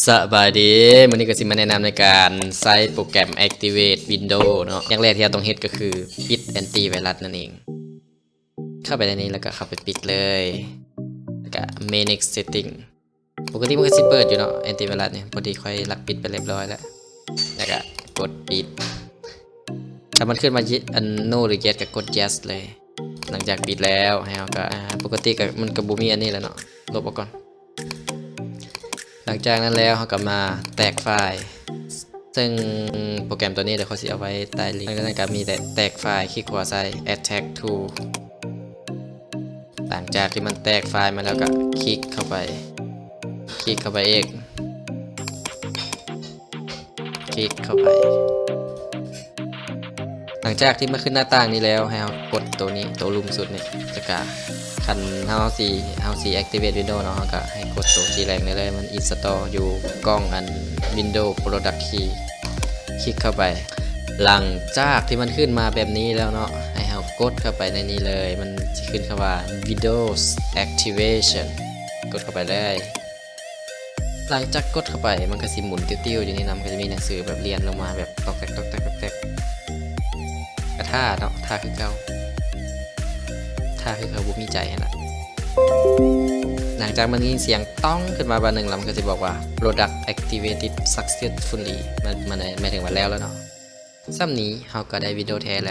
ສະບາຍດີ ມື້ນີ້ກໍຊິມາແນະນຳໃນການໃຊ້ໂປຣແກຣມ Activate Windows ເນາະ. ຢ່າງແລກທີ່ເຮົາຕ້ອງເຮັດກໍຄືປິດ Antivirus ນັ້ນເອງ. ເຂົ້າໄປໃນນີ້ແລ້ວກໍເຂົ້າໄປປິດເລີຍ ແລ້ວກໍ Manage Setting. ປົກກະຕິມັນກໍຊິເປີດຢູ່ເນາະ Antivirus ນີ້ ພໍດີຂ້ອຍລັກປິດໄປຮຽບຮ້ອຍແລ້ວ ແລ້ວກໍກົດປິດ. ຖ້າມັນຂຶ້ນມາ Ye- ອັນ No ຫຼື Yes ກໍກົດ Yes ເລີຍ. ຫຼັງຈາກປິດແລ້ວ ໃຫ້ເຮົາກໍ ອ່າ ປົກກະຕິກໍ ມັນກໍບໍ່ມີອັນນີ້ແລ້ວເນາະ ລົບອອກກ່ອນ. ຫຼັງຈາກນັ້ນແລ້ວ ເຮົາກໍມາແຕກໄຟລ໌ ເຊິ່ງໂປຣແກຣມຕົວນີ້ ດຽວຂ້ອຍຊິເອົາໄວ້ໃຕ້ລິ້ງ. ຫຼັງຈາກນັ້ນກໍມີແຕ່ແຕກໄຟລ໌ ຄລິກຂວາໃສ່ Add Tag Tool. ຫຼັງຈາກທີ່ມັນແຕກໄຟລ໌ມາແລ້ວ ກໍຄລິກເຂົ້າໄປ ຄລິກເຂົ້າໄປອີກ ຄລິກເຂົ້າໄປ. ຫຼັງຈາກທີ່ມັນຂຶ້ນໜ້າຕ່າງນີ້ແລ້ວ ໃຫ້ເຮົາກົດໂຕນີ້ ໂຕລຸ່ມສຸດນີ້ ແລ້ວກະຄັນເຮົາຊິ ເຮົາຊິ Activate Windows ເນາະ ເຮົາກະໃຫ້ກົດໂຕສີແດງນີ້ເລີຍ ມັນ Install ຢູ່ກ້ອງອັນ Windows Product Key ຄລິກເຂົ້າໄປ. ຫຼັງຈາກທີ່ມັນຂຶ້ນມາແບບນີ້ແລ້ວເນາະ ໃຫ້ເຮົາກົດເຂົ້າໄປໃນນີ້ເລີຍ ມັນຊິຂຶ້ນຄຳວ່າ Windows Activation ກົດເຂົ້າໄປເລີຍ. ຫຼັງຈາກກົດເຂົ້າໄປ ມັນກໍຊິໝູນຕິວໆຢູ່ນີ້ນຳ ກໍຈະມີໜັງສືແບບລຽນລົງມາແບບຕອກແຕກ ຕອກແຕກ ຕອກແຕກ. ກະຖ້າເນາະ ຖ້າຄືເກົ່າ ຖ້າຄືເກົ່າ ບໍ່ມີໃຈຫັ້ນລະ. ຫຼັງຈາກມັນໄດ້ຍິນສຽງຕ້ອງຂຶ້ນມາບາດໜຶ່ງແລ້ວ ມັນກໍຊິບອກວ່າ Product Activated Successfully ມັນ ມັນໝາຍເຖິງວ່າແລ້ວແລ້ວເນາະ. ສ່ຳນີ້ເຮົາກໍໄດ້ Windows ແທ້ແລ້ວ